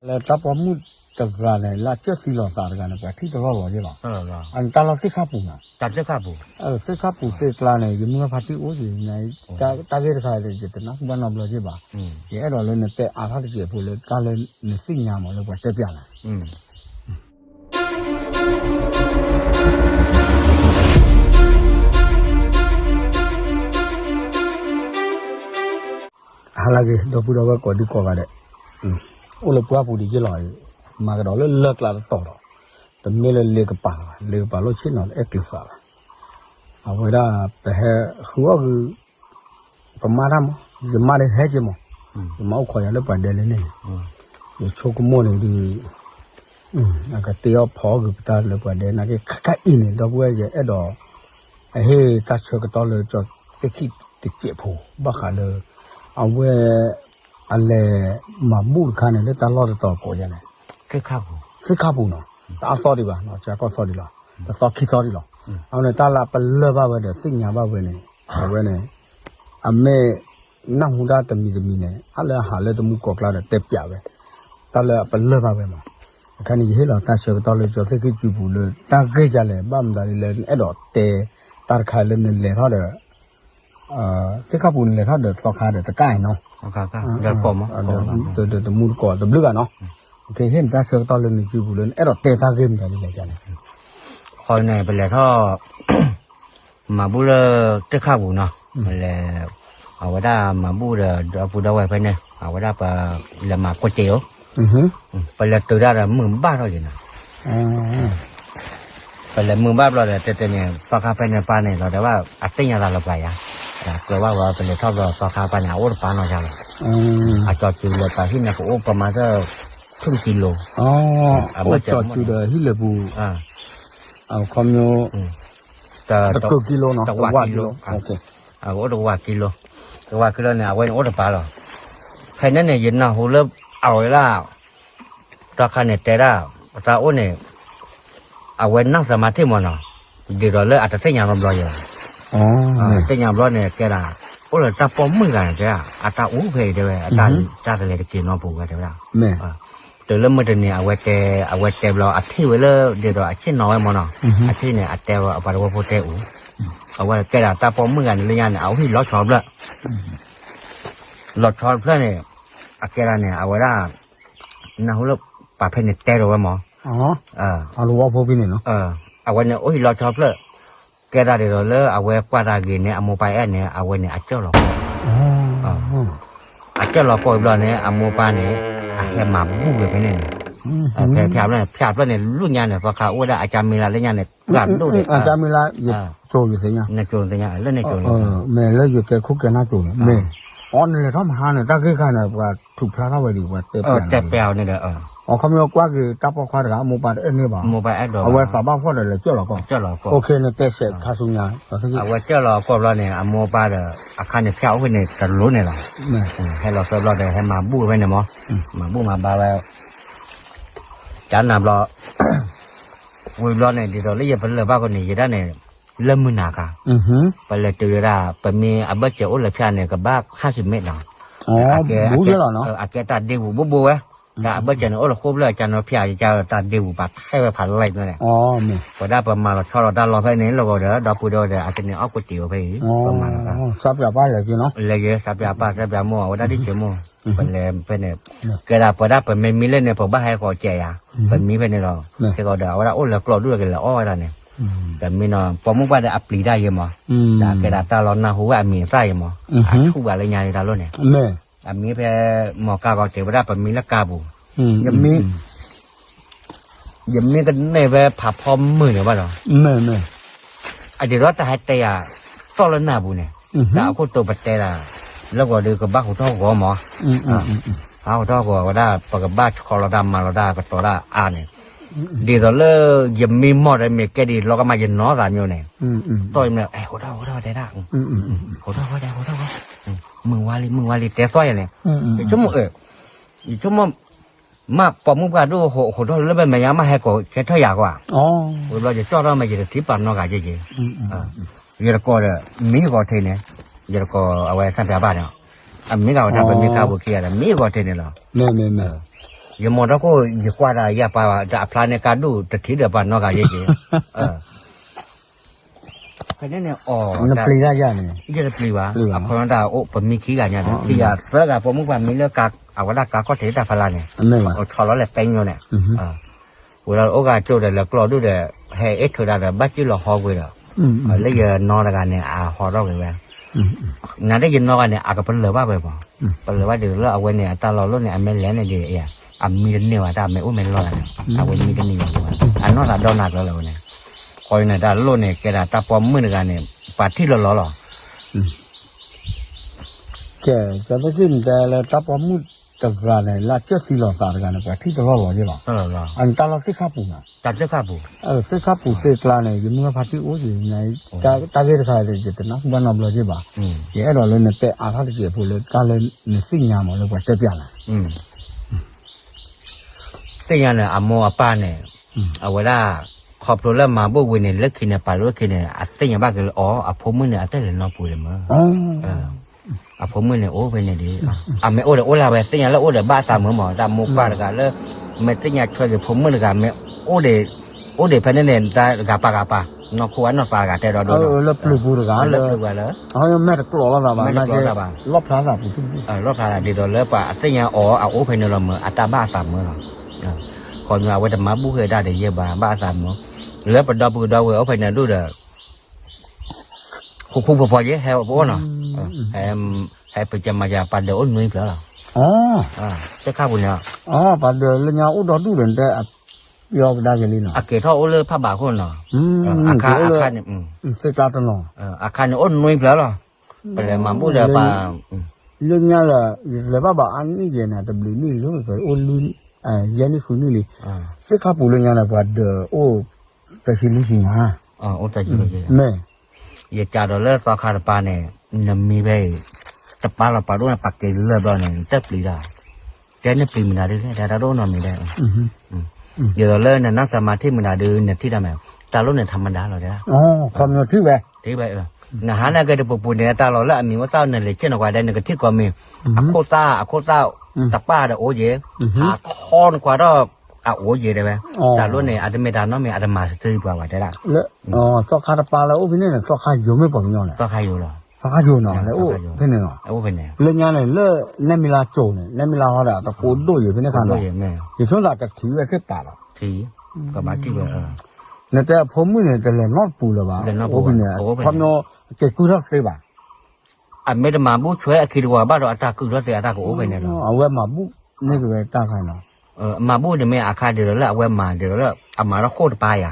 လၢတၢ်ပိာ်မုၣ်တဂၤန့ၣ် လၢအကၢၢ်သံလီၤသးတဂၤန့ၣ် ပှၤထံၣ်တလီၢ်လီၤက့လီၤ. အန့ၣ်တၢ်လီၢ်သ့ၣ်ခါပူၤနီၤ. သ့ၣ်ခါပူၤသ့ၣ်ကျါန့ၣ် ယမုၢ်ဂၢ်ဖါတံၢ်အိၣ်က့ၤ တၢ်ဂ့ၢ်တခါ ယတနၢ်ဟူဘၣ်နီတဘျီက့ဘၣ်. ယအဲၣ်ဒိးလၢနတဲအါထီၣ်တစဲးဖိလၢတၢ်လၢနသ့ၣ်ညါမးလၢပှၤတဲပျးနၤ ဟါလၢအဂ့ၤ ဒီပုၢ်ဒီဝဲၢ်ကိးဒံကိးဂၤဒဲး, အိၣ်လၢပှၢ်ပူၤဒံးက့လီၤ, မၤကဒီးလၢလၢၢ်ကျါတတီၤဒီး, တမ့ၢ်လၢလ့ကပၤလီၤ, လ့ကပၤလိၣ်ဆ့ၣ်နီၤလၢအဲၣ်ကျိၤသးလီၤ. အဝဲဒၣ်ပဟဲဃုအီၣ်ဂုာ် ပမၤတၢ်မး, ယမါဒီးဟဲက့မး, ယမါအိၣ်ခိးယၤလၢပှၤဒဲလၢန့ၣ်, ယဆိကမိၣ်န့ၣ်ဒုး အကတ့အီၣ်ဖီအီၣ်ဂုာ်ပတၢ်လၢပှၤဒဲ နာ်က့ခဲခါအံၤန့ၣ် ဒီပုၢ်ဝဲၢ်ယအဲၣ်ဒိး အဟ့ၣ်တၢ်ဆၢကတီၢ်လၢကၠီသ့ၣ်ခံတစဲးဖိ ဘၣ်ဃးလၢ အဝဲ အလဲၤမၤဘူၣ်တခါန့ၣ် လၢတၢ်လီၢ်တတီၤကိးယၤန့ၣ် သ့ၣ်ခါပူၤနီၤ, တအါသီဒံးဘၣ် ကကီၢ်သီဒံးလီၤ, တသီခံသီဒံးလီၤ. အဝဲန့ၣ် တၢ်လၢပလၢၢ်ဘၣ်ဝဲဒီးသ့ၣ်ညါဘၣ်ဝဲန့ၣ် အဝဲန့ၣ် အမ့ၢ် နၢ်ဟူတၢ်တမံၤတမံၤန့ၣ် အါလၢအဟးလၢတမူကီၢ်ကျါဒီးတဲပျးဝဲ တၢ်လၢအပလၢၢ်ဘၣ်ဝဲမး. အခါန့ၣ် ယဟ့ၣ်လီၤတၢ်ဆၢကတီၢ်လၢကၠီသ့ၣ်ခံစုပူၤလၢ တၢ်ဂ့ၢ်ကလဲၣ် ဘၣ်မတၤဒ်လဲၣ် နအဲၣ်ဒိးတဲ တၢ်တခါလၢနလဲၤထီၣ်ဒီး သ့ၣ်ခါပူၤနလဲၤထီၣ်ဒီးသီခါဒီးတကၣ်နီၤ, တမူတကိးတဘျုးဂၤနီၤ, ဟ့ၣ်နတၢ်ဆၢကတီၢ်လၢနစုပူၤလၢနအဲၣ်ဒိးတဲတၢ်ဂ့ၢ်မတၤဒ်လဲၣ်န့ၣ် ဃီန့ၣ် ပလဲၤထီၣ် မၤဘူၣ်လၢသ့ၣ်ခါပူၤနီၤ, လဲၤ အဝဲဒၣ်မၤဘူၣ်ဒီးဒီပုၢ်ဒီဝဲၢ်ဖဲန့ၣ် အဝဲဒၣ်ပလဲၤမၤကိးတ့ၢ်ဧိၤ, ပလဲၤတုၤတၢ်ဒီးမုၢ်ဘၣ်ထီၣ်က့ၤနီၤ, ပလဲၤမုၢ်ဘၣ်ဘျီဒီး တဲတဲန့ၣ် သီခါဖဲန့ၣ်ပၢ်န့ၣ်လီၤ တဲဘၣ် အသ့ၣ်ညါသးလီၤပှၤယၤ, ကျၢၤဘၣ်ဝဲ ပလဲၤထီၣ်ဘျီသီခါပၢ်န့ၣ် အအိၣ်တပၤနီၤယၤလီၤ, အကၠီစုၤလၢပှၤဟံၣ်န့ၣ် ပအိၣ်ပမၤသၢ two kilo, အကၠီစုၤဒီးဟံၣ်လၢပူၤ အခီပညီ တကၢၢ် kilo နီၤ, တဝး kilo, အိၣ်တဝး kilo, တဝး kilo န့ၣ် အဝဲန့ၣ်အိၣ်တပၤလီၤ, ဖဲန့ၣ်န့ၣ် ယနၢ်ဟူလၢ အဝဲဒၣ် တၢ်ခါန့ၣ်တဲဒၣ် ပတၢ်အိၣ်န့ၣ် အဝဲနီၢ်သးမၤထံၣ်မးနီၤ, ဒ်သိးလၢအတသ့ၣ်ညါဘျီယၤ, သ့ၣ်ညါဘျီန့ၣ် ကဲဒၣ် အိၣ်လၢတၢ်ပိာ်မုၣ်ဂၤန့ၣ်တဲဒၣ် အတၢ်အိၣ်ဖဲအံၤတဲဝဲ အတၢ်တလဲၤတက့ၤနီတပူၤဝဲတဲဝဲဒၣ်, တုၤလၢမုၢ်တနံၤ အဝဲတဲ အဝဲတဲဘျီ အထံၣ်ဝဲလၢ ဒ်သိးအဆ့ၣ်နီၤဝဲမးနီၤ, အထံၣ်န့ၣ် အတဲဝဲအပှၤတဝၢဖိတဲအူ, အဝဲကဲဒၣ်တၢ်ပိာ်မုၣ်ဂၤန့ၣ်လၢညါန့ၣ် အအိၣ်ဟံၣ်လီၤဆီတဖျၢၣ်, လီၤဆီတဖျၢၣ်န့ၣ် အကဲဒၣ်န့ၣ် အဝဲဒၣ် နၢ်ဟူလၢ ပှၤဖဲန့ၣ်တဲဒီးဝဲမး, အဝဲန့ၣ်အိၣ်ဟံၣ်လီၤဆီတဖျၢၣ်, ကဲဒၣ်ဒ်သိးလၢအဝဲကွၢ်တၢ်ဂ့ၤန့ၣ် အမိၢ်ပၢ်အဲၣ်န့ၣ် အဝဲန့ၣ်အကၠီၣ်လီၤကိး, အကၠီၣ်လီၤကိးဘျီန့ၣ် အမိၢ်ပၢ်န့ၣ် အဟဲမၤဘူၣ်ဝဲဖဲန့ၣ်န့ၣ်, ဖဲဖဲဖဲဖျၢၣ်န့ၣ် လူၢ်ညါန့ၣ် သီခါအိၣ်ဝဲဒၣ်အကၢမံလါလၢညါန့ၣ် ပှၢ်ဒိၣ်ဒံး, နကၠိ မ့ၢ်လၢယတဲခိၣ်ကဲနၢ်ကၠိန့ၣ် မ့ၢ်, အီ နလဲၤထီၣ်မဟါန့ၣ် တၢ်ဂ့ၢ်ခါန့ၣ် ပှၤထုးဖျါထီၣ်ဝဲဒံး ပှၤတဲပျးန့ၣ်, တဲပျးအီၤန့ၣ်ဒီး, အခီပညီကွၢ်က့ၤတၢ်ပိာ်ခွါတဂၤ အမိၢ်ပၢ်တအဲၣ်န့ၢ်ဘၣ်, အဝဲသးဘၣ်ဖှီၣ်ဒီးလဲၤကၠီၣ်လီၤကိး, အဝဲကၠီၣ်လီၤကိးဘျီန့ၣ် အမိၢ်ပၢ်ဒီး အခါန့ၣ်ဖျၢၣ်အိၣ်ဖဲန့ၣ်တလိၤန့ၣ်လီၤ, ဟဲလီၤသၢဘျီဒီး ဟဲမၤဘူၣ်ဖဲန့ၣ်မး, မၤဘူၣ်မၤဘါဝဲ ကနၤဘျီ, ဝံၤဘျီန့ၣ် ဒ်သိးလၢယပလၢၢ်ဘၣ်ဃိန့ၣ် ယဒၣ်န့ၣ် လၢမုၢ်နၤခါ, ပလဲၤတုၤဝဲဒၣ် ပမ့ၢ်အဘၢၣ်စၢၤအိၣ်လၢဖၠၣ်န့ၣ် ကဘၣ် ဟါစံးမ့ၢ်နီၤ, အကဲတၢ်ဒ့ဝူၤဘိဘိဝဲ, တၢ်အဘၢၣ်စၢၤန့ၣ် အိၣ်လၢဃိဖျၢၣ် ကနၤဖၠၣ်ယကတၢ်ဒ့ဝူၤပာ်ထဲဝဲဖးလဲၢ်န့ၣ်, ပဝဲဒၣ်ပမၤလီၤဆီလီၤတၢ်လီၢ်ဖဲန့ၣ် လီၢ်ကဝီၤဒီး ဒီပုၢ်ဒီဝဲၢ်ဒီး အကန့ၣ်အီၣ်ကွံာ်တံာ်ဝဲဖဲအံၤ, ပမၤလီၤတၢ် လဲၤယဲ သးပှၢ်ပၢ် သးပှၢ်မိၢ် အဝဲဒၣ်ဒ်က့ၤမိၢ်, ပလဲၤဖဲန့ၣ်, ကဲဒၣ်ပဝဲဒၣ်ပမ့ၢ်မံလၢန့ၣ် ပဘၣ်ဟဲဃီၤကဲးယၤ, ပမံဖဲန့ၣ်လီၤ, ခဲကီးဒီး အဝဲဒၣ်အိၣ်လၢကျီၢ်ဒူၣ်ကလဲၤအီၣ်ဝဲဒၣ်န့ၣ်, ပမံနီၤ ပိာ်မုၣ်ပှၢ်ဒီးအပျံၤတၢ်ယဲမး, တၢ်ကဲဒၣ်တၢ်လီၤနၢ်ဟူဝဲအမံၤအသၣ်ယဲမး, အဆူၣ်ဘၣ်လၢညါန့ၣ်တၢ်လီၢ်န့ၣ်, အမံဖဲ မီၤကါဂီၤတ့ၢ်ဝဲဒၣ်ပမံလၢကါပူၤ, ယမံ ယမ့ၢ်ကန့ၢ်ဖဲဖးဖီမုၢ်န့ၣ်ဘၣ်ဒီး, အဒ်သိးတၢ်ဟဲတဲယၤ သီၣ်လၢနၢ်ပူၤန့ၣ်, တၢ်အခိၣ်တိပတဲဒၣ်, လၢဂီၤဒီးကဘၣ်ဟူးထီၣ်ဂီၤမး, ဟူးထီၣ်ဂီၤဝဲဒၣ် ပကဘၣ်ဆီလီၤတၢ်မၤလီၤတၢ်ကတီၤတၢ်အါန့ၣ်, ဒ်သိးလၢ ယမ့ၢ်မီၢ်ဒီးမ့ၢ်ကဲဒ်လီၤကမၣ်ယနီၢ်သးမျိုးန့ၣ်, သီၣ်ယမ့ၢ် ဟူးထီၣ်ဟူးထီၣ်တဲဒၣ်, ဟူးထီၣ်ဝဲဒၣ် ဟူးထီၣ်ဝဲ, မုၢ်ဝါလံ မုၢ်ဝါလံ တဲသီၣ်ယၤန့ၣ်, ယဆိကမိၣ် ယဆိကမိၣ် မ့ၢ်ပိာ်မုၣ်ပှၢ်ဒိၣ်ဟူးထီၣ်လၢဘၣ်မဲာ်ညါ မ့ၢ်ဟဲကိးကဲထီၣ်ယၤကွၢ်, ဝံၤဘျီယကၠီၣ်ထီၣ်မ့ၢ် ယတထံၣ်ပာ်နီၢ်ဂၤက့ၤက့ၤ, ယတကိးဒီး မံဂီၤထံးန့ၣ်, ယတကိးအဝဲသၣ်ပျၢၤဘၣ်န့ၣ်, အမံဂၤဝဲဒၣ်ပမ့ၢ်ကါပူၤခံဂၤဒီး မံဂီၤထံးန့ၣ်လီၤ, ယမိၢ်ဒီခိၣ် ယကွၢ်ဒၣ်ယၤပာ်ဒီးအဖျါန့ၣ်ကါဒိၣ်တထံၣ်ဒီးပှၤနီၢ်ဂၤယဲက့ၤ, ဖဲန့ၣ်န့ၣ်အီၤ နပျံၤတၢ်ယၤန့ၣ်, ယတပျံၤဘၣ်, အခီတၢ်အိၣ်ပမံခံဂၤညါဒီး ခံဂၤသၢဂၤပိာ်မုၣ်ပှၤမံလၢကါ အဝဲဒၣ်ကါခီၣ်ထံးတၢ်ဖီလာ်န့ၣ်, အိၣ်ဆီလီၤလဲၣ်ပဲညိန့ၣ်, ဝံၤလီၤအိၣ်ဂၤကၠိဒီးလဲၤကျီဒူၣ်ဒီး ဟဲအ့ၣ်ထုးတၢ်ဒီးဘၣ်စံၣ်လီၤဟီကွံာ်ဒီး, လၢယနီတဂၤန့ၣ် အဟီထီၣ်ကွံာ်ဝဲ နၤဒ်ယနီၢ်ဂၤန့ၣ် အကပလၢၢ်ဘၣ်ဝဲမး, ပလၢၢ်ဘၣ်ဒ်သိးလၢအဝဲန့ၣ် အတၢ်လီၤလိၣ်န့ၣ် အမဲလဲၣ်န့ၣ်ဒ် အမံတန့ၢ်ဘၣ် တၢ်မဲာ်အိၣ်မဲာ်လီၤတၢ်န့ၣ် အဝဲမံတန့ၢ်ဘၣ်, အနီၢ်သးဒီနၤကျၢၤလၢၤဝဲန့ၣ်, ဃီန့ၣ်တၢ်လိၣ်န့ၣ် ကဲဒၣ်တၢ်ပိာ်မုၣ်တဂၤန့ၣ် ပှၤထံၣ်လီၤလီၤလီၤ ကဲ, ကသ့ၣ်ခံနတဲလၢတၢ်ပိာ်မုၣ်တဂၤန့ၣ် လၢအကၢၢ်သံလီၤသးတဂၤန့ၣ် ပှၤထံၣ်တလီၢ်လီၤယ့ၢ်လီၤ, အတၢ်လီၢ်သ့ၣ်ခါပူၤနီၤ, သ့ၣ်ခါပူၤသ့ၣ်ကျါန့ၣ် ယမုၢ်ဂၢ်ဖါတံၢ်အိၣ်က့ၤ, တၢ်ဂ့ၢ်တခါ ယတနၢ်ဟူဘၣ်နီတဘျီယ့ၢ်ဘၣ်, ယအဲၣ်ဒိးလၢနတဲအါထီၣ်တစဲးဖိလၢတၢ်လၢနသ့ၣ်ညါမးလၢပှၤတဲပျးနၤ သ့ၣ်ညါန့ၣ် အမိၢ်အပၢ်န့ၣ် အဝဲဒၣ် ခီဖျိလၢမၤဘူၣ်ဝံၤန့ၣ် လၢခံန့ၣ် ပာ်လီၤလၢခံန့ၣ် အသ့ၣ်ညါဘၣ်က့ၤလၢအီၤ အဖိမုၣ်န့ၣ် အတလဲၤနီၢ်ပူၤဒံးမး, အဖိမုၣ်န့ၣ် အိၣ်ဖဲန့ၣ်ဒံး, အမ့ၢ်အိၣ်ဒီးအိၣ်လၢဝဲ သ့ၣ်ညါလၢအိၣ်ဒီးဘၣ်အသးမုာ်မး တၢ်မိၢ်ပၢ်တဂၤလၢ မ့ၢ်သ့ၣ်ညါဆွဲက့ၤဖိမုၣ်တဂၤ မ့ၢ်အိၣ်ဒီး အိၣ်ဒံးဖဲန့ၣ်န့ၣ် တၢ်ဂၤပာ်ဂၤပာ် နီၢ်ခိဝဲနီၢ်သးတဂၤတဲဒီးဒိလီၤ, လၢပျုၤပူၤတဂၤလၢ မဲာ်တကျိးလီၤသးဘၣ် လီၢ်ဖျါသးပူၤ လီၢ်ဖျါသးဒ်သိးလၢပှၤအသ့ၣ်ညါအီၤ အအိၣ်ဖဲန့ၣ်လီၤမး အတၢ်ဘၣ်အသးမုာ်လီၤ, ခီဖျိအဝဲတမၤဘူၣ်ဃဲဒၣ်ဒီးယဲၢ်ဘၣ် ဘၣ်အသးမုာ်, လၢပဒီပုၢ်ဒီဝဲၢ်အိၣ်ဖဲန့ၣ်ဒိၣ်ဒီး ဃူဃူဖိးဖိးယဲၢ် ဟဲပအိၣ်နီၤ, ဟဲပကမၤယၤပှၤဒၢးအိၣ်နွံဖျၢၣ်လီၤ, သ့ၣ်ခါပူၤန့ၣ်, ပှၤဒၢးလၢညါအိၣ်ဒီဒူၣ်ဒီးတဲ ပျီကဒါက့ၤလံနီၤ, အက့ၤထီၣ်အိၣ်လၢဖးဘးခိၣ်နီၤ, အခါန့ၣ်, သ့ၣ်ကျါတနီၤ, အခါန့ၣ်အိၣ်နွံဖျၢၣ်လီၤ, ပလဲၤမၤဘူၣ်ဒီးပှၤ လၢညါလၢ ယလဲၤဘၣ်ဘၣ်အါနံၣ်ယဲၢ်န့ၣ် တဘျုးနံၣ်လံ အိၣ်လံ ယဲၢ်နံၣ်ဃုနံၣ်လံ, သ့ၣ်ခါပူၤလၢညါန့ၣ် ပှၤဒၢးအိၣ် သၢဆံလွံၢ်ဆံမး, မ့ၢ် ယကးဒီးလၢသီခါတပၤန့ၣ် နမံဖဲအံၤ တပၤလီၤပာ်ဒိၣ်န့ၣ် ပာ်က့ၤလၢဘျီန့ၣ် နတပျံၤတၢ်, တဲနပျံၤမတၤဒ်လဲၣ် တဲတၢ်တအိၣ်နီတမံၤဒဲး, ဒ်သိးလၢနနၢ်စၢၤမၤထံၣ်မတၤဒုး နထံၣ်တၢ်မး, တၢ်လိၣ်န့ၣ်ထီမဒါလီၤတဲဒၣ်, ခီမီထံၣ်ဝဲ, ထံၣ်ဝဲ, နဟါန့ၣ်က့ၤတပူၤပူၤန့ၣ် တၢ်လီၤလၢအမံၤအိၣ်သၣ်နလဲၤဆ့ၣ်နီၤကွၢ်ဒဲး နကထံၣ်ကိးမံၤ, အခိၣ်သၣ် အခိၣ်သၣ် တပၣ်ဒီးအိၣ်ယဲၢ်, ဟးခီနကွၢ်ထီၣ် အအိၣ်ယဲၢ်တဲဝဲ, တၢ်လိၣ်န့ၣ် အတမ့ၢ်တၢ်နီတမံၤ အတမၤသံပှၤဘၣ်တဲဒၣ်, သီခါတပၤလၢအိၣ်ဖဲန့ၣ်န့ၣ် သီခါယိၤမ့ၢ်ပှၤကညီလဲၣ်, သီခါယိၤလီၤ, သီခါယိၤနီၤ လဲၤအိၣ်ဖဲန့ၣ်လီၤ, လၢညါန့ၣ် လၢနဲမံၤလါကၠိၤန့ၣ် နဲမံၤလါဟီဒီး တကိးဒိၣ်ယံၤဖဲန့ၣ်ခါနီၤ, ယဆိသးကထံၣ်ဝဲသ့ၣ်ပာ်လီၤ, ထံၣ်, ကဘၣ်ထံၣ်ဝဲ နတဲအဖိမုၣ်န့ၣ် တလဲၤနီတပူၤလၢၤဘၣ်, အိၣ်ဖဲန့ၣ် ခီပညီ က့ၤကုၢ်ထီၣ်သ့ဘၣ် အမ့ၢ်တမၤဘူၣ်ဆွဲအခံတဝီဘၣ်ဒီး အတၢ်ကုၢ်ထီၣ်သ့ အတၢ်ကအိၣ်ဖဲန့ၣ်လီၤ, အဝဲမၤဘူၣ်န့ၢ်က့ၤဝဲတၢ်ခါနီၤ, မၤဘူၣ်န့ၣ်မ့ၢ်အခါဒ်သိးလၢအဝဲမၤဒ်သိးလၢ အမၤထီၣ်ဃိၣ်တပၤယၤ,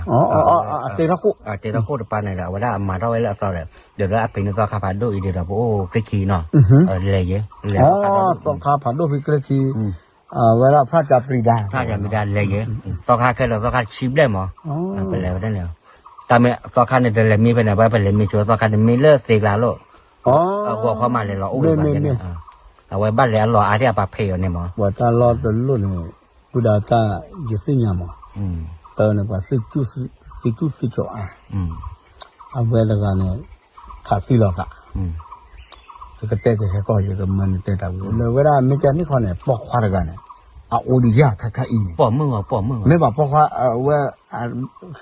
အတ့ထီၣ်ဃိၣ်တပၤန့ၣ်ဒီး အဝဲဒၣ်အမၤထီၣ်ဝဲလၢအသီဒီး ဒ်သိးလၢအပှ့ၤန့ၢ်သီခါဖးဒိၣ်အံၤဒ်ဒီး ပအိၣ်ကျဲခံနီၤ, လဲၤယဲၢ်, လဲၤ သီခါဖးဒိၣ်ဖဲကျဲခံ အဝဲဒၣ်ဖျါကၢပျံၤဒါ, ဖျါကၢပျံၤဒါလဲၤယဲၢ်, သီခါခဲလၢာ်သီခါတဆံဘျဲၣ်မး, ပလဲၤဝဲတန့ၣ်, တၢ်မ့ၢ်သီခါန့ၣ် တလဲၤမံဖဲန့ၣ် အဝဲပလဲၤမံဆိသီခါန့ၣ် မံလၢသ့ကျါလိၤ, အဂီၤခီမးလဲၤလီၤအိၣ်ဝဲဘၣ်န့ၣ်, အဝဲဘၣ်လဲၤအလီၢ်အါဒ်အပာ်ဖဲးအီၤန့ၣ်မး, ပှၤတၢ်လီၢ်တလိၣ်န့ၣ် ပုၢ်ဒါတၢ်ယသ့ၣ်ညါမး, တၢ်န့ၣ်ပှၤ သ့ၣ်ကူၣ်သ့ၣ်ကၠီအါ, အဝဲတဂၤန့ၣ် ခးသံလီၤသး, ယကတဲက့ၤခဲကီၢ် ယကမၢနတဲတၢ်ဝံၤ လၢဝဲဒၣ်မ့ၢ်ကန့ၣ်ခီန့ၣ် ပိာ်ခွါတဂၤန့ၣ် အအိၣ်ဒံးယၤခါခါအံၤန့ၣ်, မ့ၢ်ဘၣ်ပိာ်ခွါ အဝဲ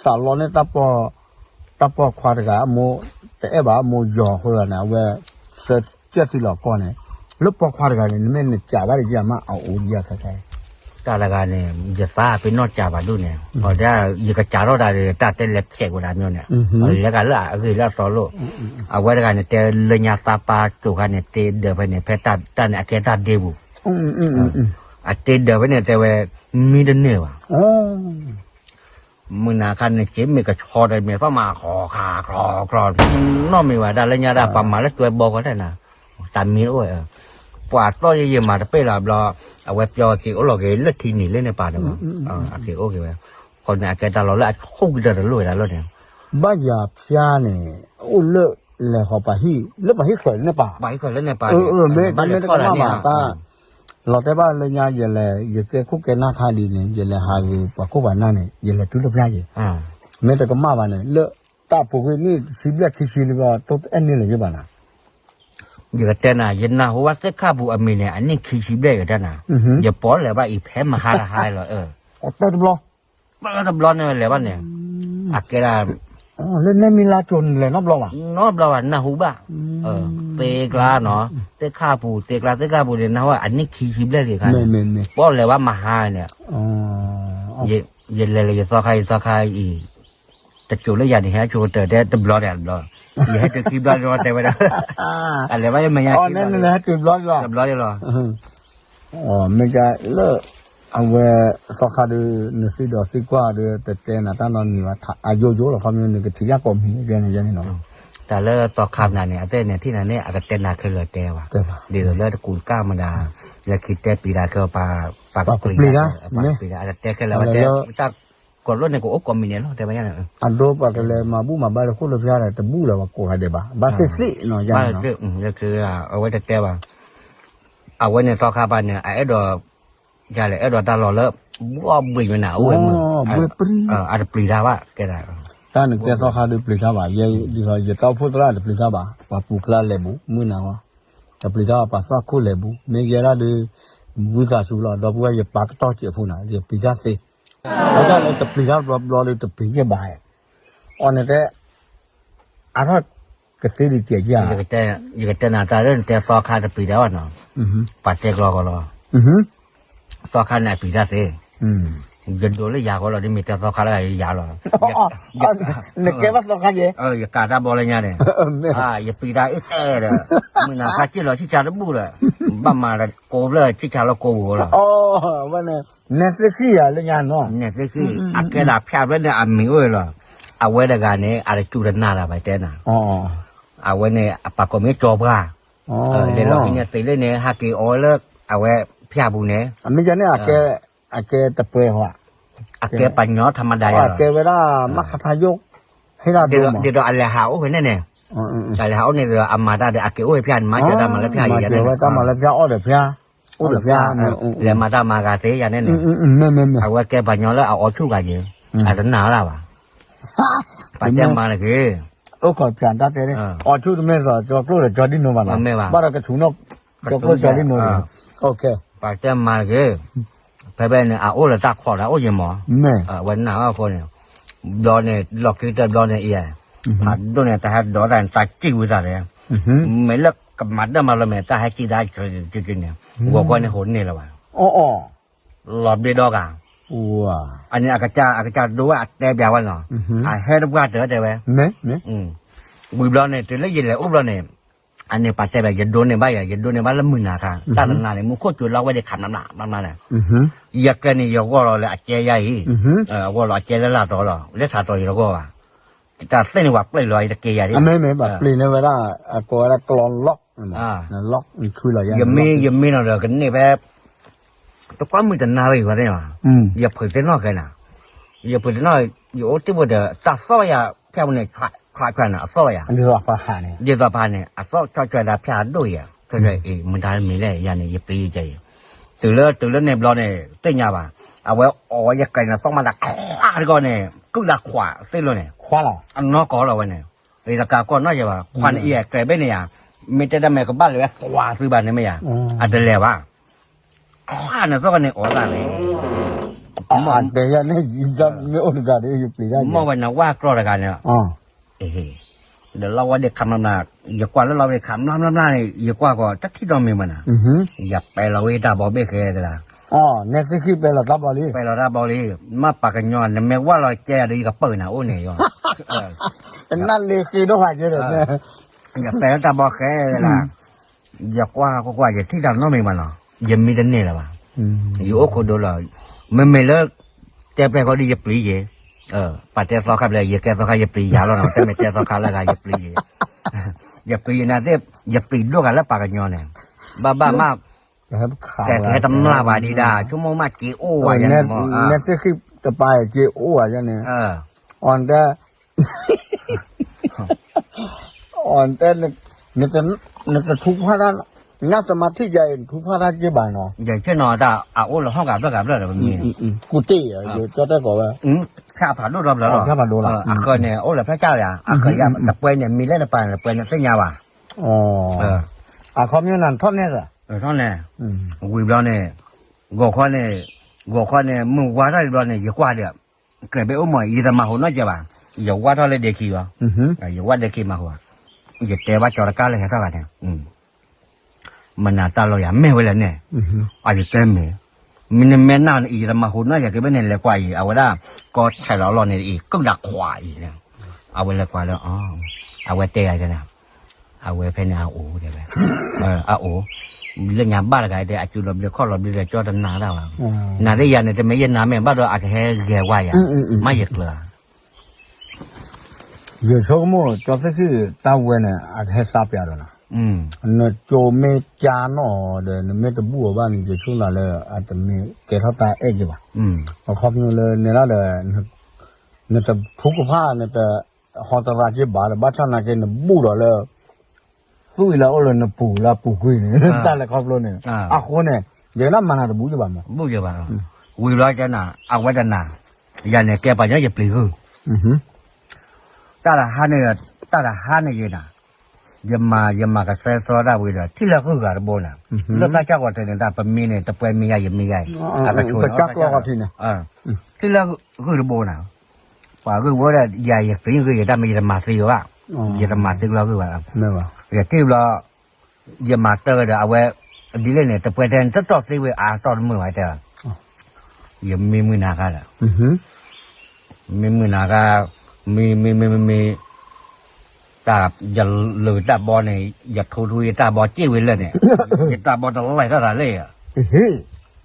သးလီန့ၣ် တၢ်ပိာ်ခွါတဂၤ အမိၢ်တအဲၣ်ဘၣ် အမိၢ်ယီၤအဃိန့ၣ် အဝဲ ဆၢကၢၢ်သံလီၤကီၢ်န့ၣ်, လၢပိာ်ခွါတဂၤန့ၣ် နမ့ၢ်နကးဘၣ်ဒံးယၤမး အအိၣ်ဒံးယၤခါခါအံၤ တၢ်တဂၤန့ၣ် ယသးပ့ၤနီၣ်ကးဘၣ်ဒိၣ်န့ၣ်, အဒၣ် ယကစးထီၣ်တၢ်ဒီး တၢ်တဲလဲၤဖျဲးဝဲဒၣ်မ့ၢ်န့ၣ်, လဲၤကးလၢအဂ့ၤလၢအသီလိၣ်, အဝဲတဂၤန့ၣ် တဲလၢညါသးပၢ်ကိၤခါန့ၣ် တ့ဒၢးဖဲန့ၣ် ဖဲတၢ်န့ၣ် အကဲတၢ်ဒ့ပူၤ, အတ့ဒၢးဖဲန့ၣ် တဲဝဲ မံတန့ၢ်ဘၣ် မုၢ်နၤခါန့ၣ် က့မ့ၢ်ကဆီဒီး မ့ၢ်သီၣ်မး ခီခါ ခီခါ နီၢ်မ့ၢ်ဝဲဒၣ်လၢညါဒၣ် ပှၤမၤလၢတွဲဘီဃီတၢ်နၤ, တၢ်မံအိၣ်ဝဲ, ပှၤသီၣ်ယဲယမၤတပ့ၢ်လီၤဘျီ, အဝဲပျီက့ၤအိၣ်လီၤက့ၤလၢထံနံၤလၢန့ၣ်ပာ်ဒီး, အက့ၤအိၣ်က့ၤဝဲ, ခီန့ၣ် အကဲတၢ်လီၤလၢအဆိကတၢၢ်တလိၣ်ဝဲဒၣ်လီၤန့ၣ်, ဘၣ်ယၤဖျါန့ၣ် အိၣ်လၢလဲၤဃီၤပှၤဟံၣ် လၢပှၤဟံၣ်ဃၢၤန့ၣ်ပာ်, မ့ၢ်တမ့ၢ်တကမၣ်ဘၣ်တၢ် လီၤတဲာ်ဘၣ်လၢညါ ယလဲၤ ယကဲခိၣ်ကဲနၢ်ခါဒ်န့ၣ် ယလဲၤဟးဂ့ၤပှၤခိၣ်ပှၤနၢ်န့ၣ် ယလဲၤတုၤလၢဖျါယံၤ, မ့ၢ်တကမၣ်ဘၣ်န့ၣ် လၢတၢ်ပူၤကွံာ်နံၣ်တဆံဘျဲၣ်ခံဆံလံဘျီ တိအဲၣ်န့ၢ်လၢၤယဘၣ်နၤ, ယကတဲနၤ ယနၢ်ဟူဘၣ်သ့ၣ်ခၣ်ပူၤအမံၤန့ၣ် အနံၣ်ခံဆံဘျဲၣ်ယကတဲနၤ, ယပိာ်လဲၤဘၣ်အံၤဖဲမဟါတဟါလီၤ, တဘျီ တဘျီန့ၣ်လဲၤဘၣ်န့ၣ်, အကဲဒၣ် လၢနဲမံၤလါကိၤလဲၤနီတဘျီဘၣ်, နီတဘျီဘၣ် နၢ်ဟူဘၣ်, သ့ကျါနီၤ, သ့ၣ်ခၣ်ပူၤ သ့ကျါသ့ၣ်ခၣ်ပူၤန့ၣ် နၢ်ဟူဘၣ်အနံၣ်ခံဆံဘျဲၣ်လံခါန့ၣ်, ပိာ်လဲၤဘၣ်မဟါန့ၣ်, ယလဲၤလၢယသီခါ ယသီခါအံၤ တစိၤလၢယၤန့ၣ် ဟဲဆိကတၢၢ်တဲတဘျီန့ၣ်တဘျီ, ယဟဲတုၤခံဘျီန့ၣ်တဲဝဲဒၣ်, အလဲၤဘၣ်ယမဲာ်ညါခံဘျီန့ၣ်, တဘျီန့ၣ်လီၤ, မ့ၢ်လၢ အဝဲ သီခါဒုး နသံဒီးသံကွၢ်ဒီး တတဲနၤတၢ်နီတမံၤဘၣ်, အယိယိလီၤ ခီဖျိနကထံၣ်တၢ်ကိးမံၤန့ၣ်န့ၣ်, တၢ်လၢသီခါနၤန့ၣ် အတဲန့ၣ်ထံၣ်နၤန့ၣ် အကတဲနၤခဲလၢာ်တဲဘၣ်, ဒ်သိးလၢတကူးတကၢ်မတၤ, လၢခံတဲပျံၤတၢ်ခဲအီၤ ပှၤကပျံၤတၢ်, ပှၤကပျံၤတၢ် အကတဲခဲလၢာ်ဝဲတဲ, တၢ်ကိးလိၣ်န့ၣ် ကအိၣ်ကိးမံၤန့ၣ်လီၤ တဲဝဲန့ၣ်, အဒိပှၤကလဲၤမၤဘူၣ်မၤဘါတခိၣ်လၢဖျါဒီး တဘူၣ်လၢၤဘၣ်ကိးဂၤဒဲးဘၣ်, ဘၣ်သ့ၣ်သ့ၣ်နီၤ ယါန့ၣ်နီၤ, အဝဲတတဲဘၣ် အဝဲန့ၣ်သီခါပၤန့ၣ် အအဲၣ်ဒိး, ယလဲၣ် အဲၣ်ဒိးတၢ်လီၢ်လၢ ဘှီဘှံးမနၤ အိၣ်ဝဲမုၢ်, အတပျံၤတၢ်ဘၣ် ကဲဒၣ်, တၢ်နကဲသီခါဒုးပျံၤတၢ်ဘၣ်, ဒ်သိးယတၢ်အိၣ်ဖှိၣ်သရၣ်တပျံၤတၢ်ဘၣ်, ပှၤပူၤကျါလဲၤဘူး မုၢ်နၤဝဲ, တပျံၤတၢ်ဘၣ် ပှၤသီခိၣ်လဲၤဘူး မ့ၢ်ယဲဒၣ်ဒုး, ဝံသးစူၤလီၤ ဒီပုၢ်ဝဲၢ်ယပာ်ကတီၢ်စဲးဖိနၤ ယပျံၤတၢ်သ့, တၢ်လၢတပျံၤတၢ်တဘျီဘျီဒုးတပျံၤယဲၢ်ဘၣ်, အီၤန့ၣ်တဲ အါထီၣ်ကသ့ဒံးကဲးက့ၤဧါ, ယကတဲနၤတၢ်လၢနတဲသီခါတပျံၤတၢ်ဘၣ်နီၤ, ပှၤတဲကျီဃီလီၤ, သီခါန့ၣ်အပျံၤတၢ်သ့, ယဒိးလၢယၤဃီလီၤ ဒ်မ့ၢ်တဲသီခါလၢယၤလီၤ, နကဲဘၣ်သီခါယဲ, ယကးတၢ်ဘီလၢညါန့ၣ်, ယပျံၤတၢ်အ့ၣ်တဲဒီး, မုၢ်နၤခါစံၣ်လီၤဆံၣ်ဆါတဘူၣ်ဒီး, ဘၣ်မၤကိးဖျၢၣ်ဆံၣ်ဆါလီၤကိးပူၤလီၤ, နဲသ့ၣ်ဃံၣ်ယၤလၢညါနီၤ, နဲသ့ၣ်ဃံၣ် အကဲဒၣ်ဖၠၣ်ဖျၢၣ်န့ၣ်အမံၤအိၣ်လီၤ, အဝဲတဂၤန့ၣ် အတစူၢ်တနာ်လၢၤဘၣ်တဲနၤ, အဝဲန့ၣ် အပာ်ကိးမ့ၢ်ကၠီပှၢ်, လဲၤလီၤဟံးန့ၢ်သ့လၢန့ၣ် ဟးက့ၤအီၤလၢ အဝဲဖၠၣ်ပူၤန့ၣ်, အမ့ၢ်န့ၣ် အကဲတပှဲၤဟီ, အကဲပှၤကညီထမဒါယၤလီၤ, အကဲဝဲဒၣ်မၤခါဖးယိၣ်, ဟ့ၣ်ဒၣ်ဒိၣ်မး, ဒ်သိးအလဲၤဟးအိၣ်ဖဲန့ၣ်န့ၣ်, အလဲၤဟးအိၣ်န့ၣ်ဒီးအမၤတၢ်ဒီး အက့ၤအိၣ်ဖဲဖၠၣ်န့ၣ် မၤစၢၤတၢ်မၤလၢဖၠၣ်အံၤယၤန့ၣ်, မၤစၢၤဝဲတၢ်မၤလၢဖၠၣ်အီၣ်ဒီးဖၠၣ်, အိၣ်ဒီးဖၠၣ်, လဲၤမၤတၢ်မၤဂၤသ့ယၤန့ၣ်န့ၣ်, အဝဲကဲပှၤကညီလၢအအီၣ်ဆူၣ်ဂၤယဲ, အတနာ်လၢၤဘၣ်, ပှၤတဲမၤတဂ့ၤ, အိၣ်ခိးဖၠၣ်တၢ်တဲ, အီၣ်ဆူၣ်တမ့ၢ်သိးကၠီကျိၣ်ဒီးကၠီဒံနိမးနီၤ, ဘၣ်ဒီးကဆူးနီၣ်, ကၠီကျိၣ်ကၠီဒံနိန့ၣ်, ပှၤတဲမၤတဂ့ၤ, ဖဲဖဲန့ၣ် အအိၣ်လၢတၢ်ခိးဒီးအိၣ်ယဲမး, အဝဲနာ်ဘၣ်အဃိန့ၣ်, ဘျီန့ၣ် လီၢ်ခံကတၢၢ်ဘျီန့ၣ်အံၤ, ဖးဒိၣ်န့ၣ် တၢ်ဟဲဒိးတၢ်န့ၣ် တၢ်စံၣ်ဝံသးန့ၣ်, မ့ၢ်လၢကမၤဒၢၣ်မၤလီၤမဲာ် တၢ်ဟဲစံၣ်ဒၣ်ကကန့ၣ်, ဂီၤဂီၤန့ၣ်ဟိးန့ၢ်လၢၤဘၣ်, လီၤဘျ့ဒီဂၤ, အန့ၣ်အကစၢ်ဒိဝဲအတဲပျးဝဲနီၤ, အဟဲတပှၢ်တၢၢ်တဲဝဲ, ဝံၤဘျီန့ၣ် တုၤလၢယလဲၤအိၣ်ဘျီန့ၣ်, အန့ၣ်ပှၤတဲဘၣ် ယဒိးန့ၢ်ဘၣ်ယၤ ယဒိးန့ၢ်ဘၣ်လၢမုၢ်နၤခါ, တၢ်တနၤန့ၣ် မူခိၣ်စူၤလီၤဝဲဒၣ်ခးမျၢ်မျၢ်မျၢ်န့ၣ်, ယကဲန့ၣ် ယဂီၢ်လီၤလၢအကဲယါအံၤ, အဂီၢ်လီၤအကဲလၢလၢ်တီၤလီၤ လၢထးတီၤယတဂီၢ်ဘၣ်, တၢ်သ့ၣ်န့ၣ် ပှၤပျ့ၤလီၤယတကဲယၤဒ်, မ့မ့ၢ်ပှၤပျ့ၤန့ၢ်ဝဲဒၣ် အကိးဝဲဒၣ်ကျီလီၢ်, ယမ့ၢ်ယမ့ၢ်နီၤဒီးကန့ၢ်ဖဲ တကွၢ်မုၢ်တနၤလၢယၤန့ၣ်, ယဖုးသ့ၣ်နီၣ်ခဲနၤ, ယဖုးသ့ၣ်နီၣ်, ယအိၣ်တ့ၢ်ဖိဒီး တၢ်သီၣ်ယၤ ဖၠၣ်ပူၤန့ၣ် ချါချါန့ၣ် အသီၣ်ယၤ, ဒ်သိးဖးန့ၣ် အသီၣ်ချါချါဒၣ်ဖၠၣ်ဒိၣ်ယၤ, ခဲအံၤ မတၤမံၤလဲၣ် ယၤန့ၣ် ယပျံၤယကဲအံၤ, တုၤလၢ တုၤလၢန့ၣ်ဘျီန့ၣ် သ့ၣ်ညါဘၣ်, အဝဲအိၣ်ဝဲယကဲန့ၣ် သီၣ်မးတၢ်ချါတကီၢ်န့ၣ် ကုၣ်လၢခွးသ့ၣ်လိၤန့ၣ်, အနီၢ်ကီၢ်လီၤဝဲန့ၣ်, ယတကးကီၢ်နီၣ်ယၤဘၣ်, ခွးန့ၣ်အံၤအကြဲးဘ့ၣ်န့ၣ်ယၤ, မ့ၢ်တဲတၢ်မ့ၢ်ကဘၣ်လဲၤဝဲသွးသုဘၣ်န့ၣ်မ့ၢ်ယၤ, အတလဲၤဘၣ် ခွါန့ၣ်သီၣ်န့ၣ် အိၣ်သးန့ၣ်, မ့ၢ်အိၣ်တဂၤဒီး ယပျံၤတၢ်, မ့ၢ်ဝဲနဝၢ်ကျီၢ်တဂၤန့ၣ်, ဒီးလီဝဲဒၣ်ခးမျၢ်မျၢ်, ယကွၢ်လၢလီဝဲဒၣ်ခးမျၢ်မျၢ်မျၢ်န့ၣ် ယကွၢ်ကီး တထံၣ်နီတမံၤမးနၤ, ယပဲာ်လီၤဝဲတၢ်ဘီဘ့ၣ်ဃဲသလၢ်, နဲသ့ၣ်ဃံၣ်ပဲာ်လီၤတၢ်ဘီလံ, ပဲာ်လီၤတၢ်ဘီလံ, မ့ၢ်ပှၤကညီ နမ့ၢ်ဝၢ်လီၤကဲယၤဒီး ယကပၢၢ်နၤအိၣ်န့ၣ်, နၢ်လ့ၤဃ့ဒိၣ်ဃာ်ကဲဒီး, ယပဲာ်လီၤတၢ်ဘီဃဲသလၢ် ယကွၢ်ကွၢ်ကွၢ် ယထံၣ်တၢ်နီတမံၤဘၣ်နီၤ, ယမံတန့ၢ်လၢၤဘၣ်, ယအိၣ်ခိးဒိလီၤ, မ့မ့ၢ်လၢ တဲပျဲၢ်ဃီဒီးယပျံၤယဲ, ပှၤတဲသီခါပျဲၢ် ယကဲသီခါယပျံၤယၤလီၤနီၤ, တဲမ့ၢ်တဲသီခါလၢဂၤယပျံၤယဲ, ယပျံၤယဲန့ၣ်သ့ၣ်, ယပျံၤဒိၣ်ဂၤလၢပှၤကညီန့ၣ်, ဘၣ်ဘၣ်မး, ကဲကဟဲတမျၢ်ဘၣ်ဒံးဒၣ် ဆိကမိၣ်မးက့ၤအိၣ်ဝဲယဲန့ၣ်, နဲသ့ၣ်ဃံၣ်တပၤက့ၤအိၣ်ဝဲယဲန့ၣ်, အီၤတဲ အီၤတဲ, နတထူဖၣ်တၢ်, ညၣ်သမါထံၣ်ယၤအံၤ နထူဖၣ်တၢ်က့ၤဘၣ်နီၤ, ယဆ့ၣ်နီၤတၢ် အအိၣ်လၢဟီၣ်ကးဖျၢၣ်ကးဖျၢၣ်ဒီးပမံၤ, ကူတ့ၢ်ယၤ ကၠီတဲကိးဝဲ, ဖၣ်ဖးဒိၣ်ဒီဖျၢၣ်လီၤ, အဃၢၤန့ၣ် အိၣ်လၢဖၣ်ကၢ်ယၤ အဃၢၤယၤ တပှဲၤန့ၣ် မံၤလဲၣ်တပၤန့ၣ် တပှဲၤန့ၣ်သ့ၣ်ညါဘၣ်, အခီပညီနၤထီၣ်နဲၣ်သး, ထီၣ်နဲၣ်, ဝံၤဘျီန့ၣ်, ဂီၤခီန့ၣ်, ဂီၤခီန့ၣ် မုၢ်ဝါထီၣ်ဘျီန့ၣ် ယကွၢ်ဒီး, ကြၢးဘၣ်အိၣ်မး ယတမၤဟူးနီတစဲးဘၣ်, ယဝါထီၣ်လၢဒဲခံလီၤ, ယဝါဒဲခံမၤဟူး, ယတဲဘၣ်ကၠီတကၢ်လၢဟဲထီၣ်ဂၤန့ၣ် မနၤတၢ်လီၤယၤမ့ၢ်ဝဲလဲၣ်န့ၣ်, အယတဲမ့ၢ်, မ့ၢ်နမ့ၢ်နၢ်န့ၣ်အံၤ ယတမၤဟူးနီတစဲးက့ၤဘၣ်န့ၣ် လဲၤကွၢ်အံၤ အဝဲဒၣ်, ကီထဲးလီၤအလီၢ်န့ၣ်အံၤ ကုၣ်ဒၣ်ခွးအံၤ, အဝဲလဲၤကွၢ်လၢ, အဝဲတဲယၤန့ၣ်, အဝဲဖဲန့ၣ်အအိၣ်တဲဝဲ, အအိၣ်, လၢညါဘၣ်တဂၤတဲ အစုလီၤဘျ့ခီၣ်လီၤဘျ့ဒီးကၠီတနာ်ဒၣ်ဘၣ်, နာ်သ့ၣ်ယၤန့ၣ် တမ့ၢ်ယနာ်မ့ၢ်ဘၣ်ဒီးအကဟဲဂဲၤဝါယၤ, မ့ၢ်ယကျၢၤ ယဆိကမိၣ် ကၠီသ့ၣ်ဃံၣ်တၢ်ဝဲန့ၣ် အကဟဲစးပျးဒီးနၤ, နကၠိမ့ၢ်ကၠါနီၣ်ဒီး နမ့ၢ်တဘူၣ်အီၤဘၣ်န့ၣ် ယဆိကမိၣ်လၢအတမ့ၢ်ကဲထီၣ်တၢ်အဲၣ်က့ၤဘၣ်, အခီပညီလၢနဲဒၣ်ဒီး, နတထူကဖၣ် နတဟီတရၤက့ၤဘၣ်ဒီး ဘၣ်ဆၣ်နာ်က့ နဘူၣ်ဒီးလၢ သူၣ်အံၤလၢအိၣ်လၢနပူၤလၢအပူၤကွံာ်န့ၣ် တၢ်လဲၤခီဖျိန့ၣ်, အဃိန့ၣ်, ယကနၣ်မၤနၤတဘူၣ်ယဘၣ်မး, ဘူၣ်ယဘၣ်, ဝံၤဘျီကနၣ်, အဝဲတနာ်, ယၤန့ၣ်ကဲပှၤကညီယပျံၤဂုၢ်, တၢ်တဟါန့ၣ်, တၢ်တဟါန့ၣ်ယနၤ, ယမၤ, ယမၤကစဲစီတၢ်ဝံၤဒီး ထံၣ်လၢဂုၢ်ဂၤတဘိန့ၣ်, လၢတၢ်ကၢ်ဂီၤတၢ်န့ၣ် တၢ်ပမံန့ၣ် တပှဲၤမံယါယမံယါအံၤ, အကဆိၣ်န့ၣ်, ထံၣ်လၢဂုၢ်တဘိန့ၣ်, ပှၤဂုၢ်ဘိဒီး ယၤယပျံၤဂုၢ်ယတၢ်မ့ၢ်ယတမၤသံဘၣ်, ယတမၤသံကျီဂုၢ်ဘၣ်, ယထံၣ်ဘျီ ယမၤတၢ်ဒီးအဝဲ, ဒ်လဲၣ်န့ၣ် တပှဲၤတဲတတီၢ်သ့ဝဲအါတီၢ်တမုာ်ဘၣ်တဲ, ယမံမုၢ်နၤခါဒီး, မံမုၢ်နၤခါ, မံမံမံမံမံ, တၢ်ယလုၢ်တၢ်ဘီန့ၣ်, ယထူထူယတၢ်ဘီစ့ၣ်ဝဲလၢာ်န့ၣ်, ယတၢ်ဘီတလဲၤထီၣ်သးလၢယၤ,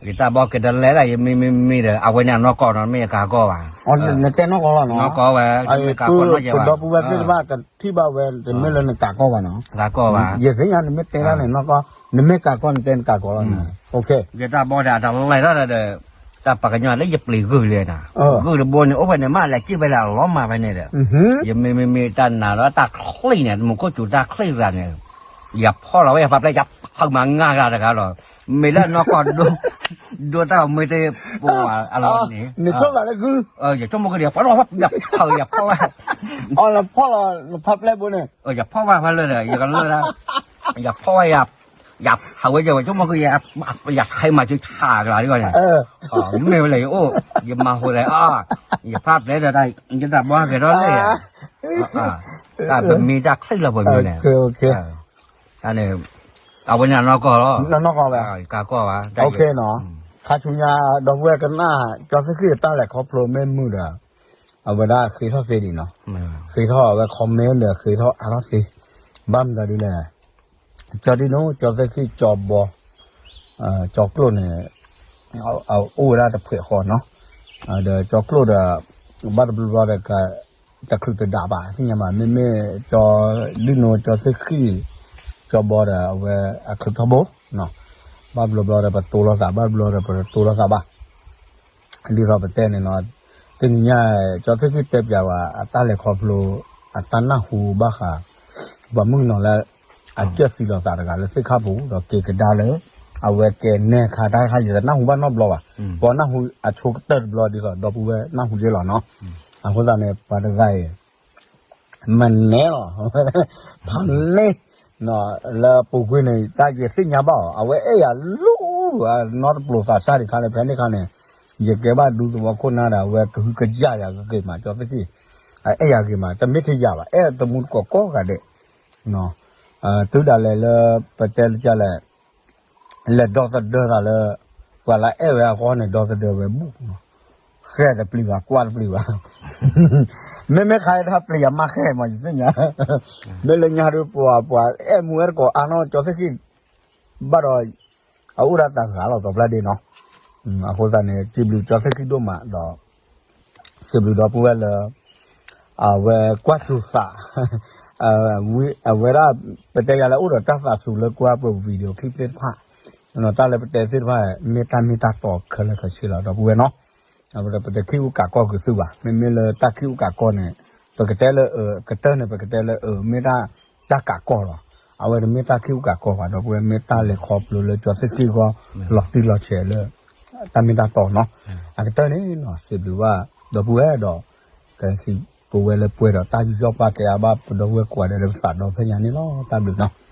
ယတၢ်ဘီက့ၤတလဲၤဒၣ် ယမံမံမံဒီး အဝဲန့ၣ်အနီၢ်ကီၢ်နီၤ မ့ၢ်ယကၤကီၢ်ဘၣ်, နီၢ်ကီၢ်ဝဲ, ပဒီပုၢ်ဝဲၢ်သ့ၣ်တဖၣ်ကထံၣ်ဘၣ်ဝဲ တမ့ၢ်လၢနကၤကီၢ်ဘၣ်နီၤ, ကၤကီၢ်ဘၣ်, ယသ့ၣ်ညါနမ့ၢ်တဲဒၣ်န့ၣ် နီၢ်ကီၢ်, နမ့ၢ်ကၤကီၢ်နတဲနကၤကီၢ်လီၤ, ယတၢ်ဘီဒီးအတလဲၤထီၣ်ဒီး, တၢ်ပှၤကညီလၢယပျံၤဂုၢ်လံနၤ, ဂုၢ်တဘိန့ၣ် အိၣ်ဖဲန့ၣ်မးလဲၤစံၣ်ဖဲလဲၣ်အလီၤမးဖဲန့ၣ်ဒီး, ယမ့မ့မ့ၢ်တၢ်နာ်လီၤတၢ်ချံၣ်န့ၣ် မူခိၣ်စူၤတၢ်ချံၣ်သးန့ၣ်, ယဖီၣ်လီၤဝဲယဖးဖျဲၣ် ယဖုးမၤငါဂၤတဂၤလီၤ, မ့ၢ်လၢနီၢ်ကီၢ် ဒိတၢ်မ့ၢ်တပှၤအလီၢ်န့ၣ်, နဆိကမိၣ်ကဒီး ယဆိကမိၣ်ကဒီး ယဖီၣ်ဝဲ, ယဖီၣ်ဝဲ, နဖီၣ်ဖျဲၣ်ဘိန့ၣ်, ယဖီၣ်ဝဲဖဲလၢာ်ဒီး ယကလၢာ်ဒၣ်, ယဖီၣ်ဝဲ, ယဟးဝဲယဝဲဆိကမိၣ်ကဒီး, ယခဲမၤဆူဆးကလၤဒ်န့ၣ်, မ့ၢ်ဝဲလဲၣ်ယအိၣ်, ယမၤဟူးသးအီၤ, ယဖးဖျဲၣ်ဒီး, ယတၢ်ဘီဟဲက့ၤထီၣ်လဲၣ်, တၢ်ပမံတၢ်ချံၣ်လီၤပှၤမံန့ၣ်, တၢ်န့ၣ်, အဝဲန့ၣ်အနီၢ်ကီၢ်လီၤ, နီၢ်ကီၢ်ဘၣ်, ကၤကီၢ်ဘၣ်, ခါဆူညါ ဒီပုၢ်ဝဲၢ်ကနၣ် ကၠီသ့ၣ်ဃံၣ်တၢ်လဲၤခီဖျိမ့ၢ်မုာ်ဒီး, အဝဲဒၣ်ဃ့ထီၣ်သ့ဒံးနီၤ, ဃ့ထီၣ်အဝဲ comment ဒီးဃ့ထီၣ်အါထီၣ်သ့, ဘၣ်မတၤဒ်လဲၣ် ကၠီဒ်နိ ကၠီသ့ၣ်ဃံၣ် ကၠီဘီ, ကၠီကျိၣ်န့ၣ်, အိၣ်ဝဲဒၣ်တဖှဲးဃီနီၤ, ဒီးကၠီကျိၣ်ဒီး, ဘၣ်တဘျီဘျီဒီး, တချုးတဒးဘၣ် သ့ၣ်ညါဘၣ် မ့မ့ၢ်ကၠီဒ်နိ ကၠီသ့ၣ်ဃံၣ်, ကၠီဘီဒီး အဝဲအချုးထီဘိ, ဘၣ်ဘျီဘျီဒီးပတိလိာ်သး ဘၣ်ဘျီဒီးပတိလိာ်သးဘၣ်, ဒ်သိးပတဲန့ၣ်နီၤ, တနံၤညါ, ကၠီသ့ၣ်ဃံၣ်တဲပၠးဝဲ အတၢ်လဲၤခီဖျိ, အတၢ်နၢ်ဟူဘၣ်ဃး, ပှၤမုၣ်ကနီၤလၢ, အစၢၢ်သံလိာ်သးတဂၤလၢသ့ၣ်ခၣ်ပူၤ ဒီးက့ၤကဒါလၢ, အဝဲကဲနဲခါတၢ်တခါ ယတနၢ်ဟူဘၣ်နီတဘျီဘၣ်, ပှၤနၢ်ဟူအဆိကတၢၢ်တဘျီဒ်သိး ဒီပုၢ်ဝဲၢ်နၢ်ဟူက့လီၤနီၤ, အဃိသတးန့ၣ် ပှၤတဂၤအံၤ မနဲလီၤ, ဖးန့ၢ်, လၢပူၤကွံာ်န့ၣ် တၢ်ယသ့ၣ်ညါဘၣ်အီၤ အဝဲအဲၣ်ယၤလီၤ, နီတပျိၤသးစၢ်တခါန့ၣ် ဖဲန့ၣ်ခါန့ၣ်, ယကဲဘၣ်ဒူသဝီခိၣ်နၢ်ဒီး အဝဲကဟုကယာ်ယၤဂ့ၤမး ကၠီသ့ၣ်ဃံၣ်, အအဲၣ်ယၤဂ့ၤမး တမ့ၢ်ထဲယၤဘၣ် အဲၣ်တမူတကိးကိးဂၤဒဲး, တုၤဒၣ်လဲာ်လၢ ပတဲလၢကလဲၣ် လဲၤဒီသဒၢသးလၢ, ပှၤလၢအဲၣ်ဝဲအဂီၢ်န့ၣ် ဒီသဒၢဝဲဘူၣ်, ဃဲတပျံၤဘၣ် ကွၢ်တပျံၤဘၣ်, မ့မ့ၢ်ခါအံၤတၢ်ပျံၤအမါဃဲမး ယသ့ၣ်ညါ, မ့ၢ်လၢညါဒုးပှၤ ပှၤအဲၣ်မူအဲၣ်တကိးအါနီၢ် ကၠီသ့ၣ်ဃံၣ်, ဘၣ်ဒီး, အအိၣ်ဒၣ်တၢ်ဂၤလီၤ သီပျၢ်ဒ့နီၤ, အဃိသတးန့ၣ် စံးဘျုးကၠီသ့ၣ်ဃံၣ်ဒိၣ်မးဒီး စံးဘျုးဒီပုၢ်ဝဲၢ်လၢ အဝဲကွၢ်စူၤသး, အဝဲဒၣ် ပတဲယၤလၢအိၣ်ဒီးတၢ်သးစူၤလၢကွၢ်ပ video clip သ့ၣ်တဖၣ်, တၢ်လၢပတဲသ့ၣ်တဖၣ် မ့ၢ်တၢ်မ့ၢ်တၢ်တီခဲလၢာ်ခဲဆ့လီၤ ဒီပုၢ်ဝဲၢ်နီၤ, ပတခံးအူကးကီၢ်က့ၤသုဘၣ် မ့မ့ၢ်လၢတၢ်ခံးအူကးကီၢ်န့ၣ်, ပကတဲလၢအကတၢၢ်န့ၣ် ပကတဲလၢအမ့ၢ်တၢ်, တၢ်ကးကီၢ်လီၤ, အဝဲတမ့ၢ်တၢ်ခံးအူကးကီၢ်ဘၣ် ဒီပုၢ်ဝဲၢ် မ့ၢ်တၢ်လဲၤခီဖျိလၢကၠီသ့ၣ်ဃံၣ်အဂီၢ်, လီၤတံၢ်လီၤဆဲးလၢ တၢ်မ့ၢ်တၢ်တီနီၤ, အကတၢၢ်န့ၣ်နီၤ စံးဘျုးဘၣ် ဒီပုၢ်ဝဲၢ်ဒီး, ကစံးပဝဲလၢပှဲၤဒီးတၢ်ယူးယီၣ်ပာ်ကဲအါဘၣ် ပဒီပုၢ်ဝဲၢ်ကိးဂၤဒဲးလၢပသးဒီဖျၢၣ်ညါန့ၣ်လီၤ တၢ်ဘျုးနီၤ.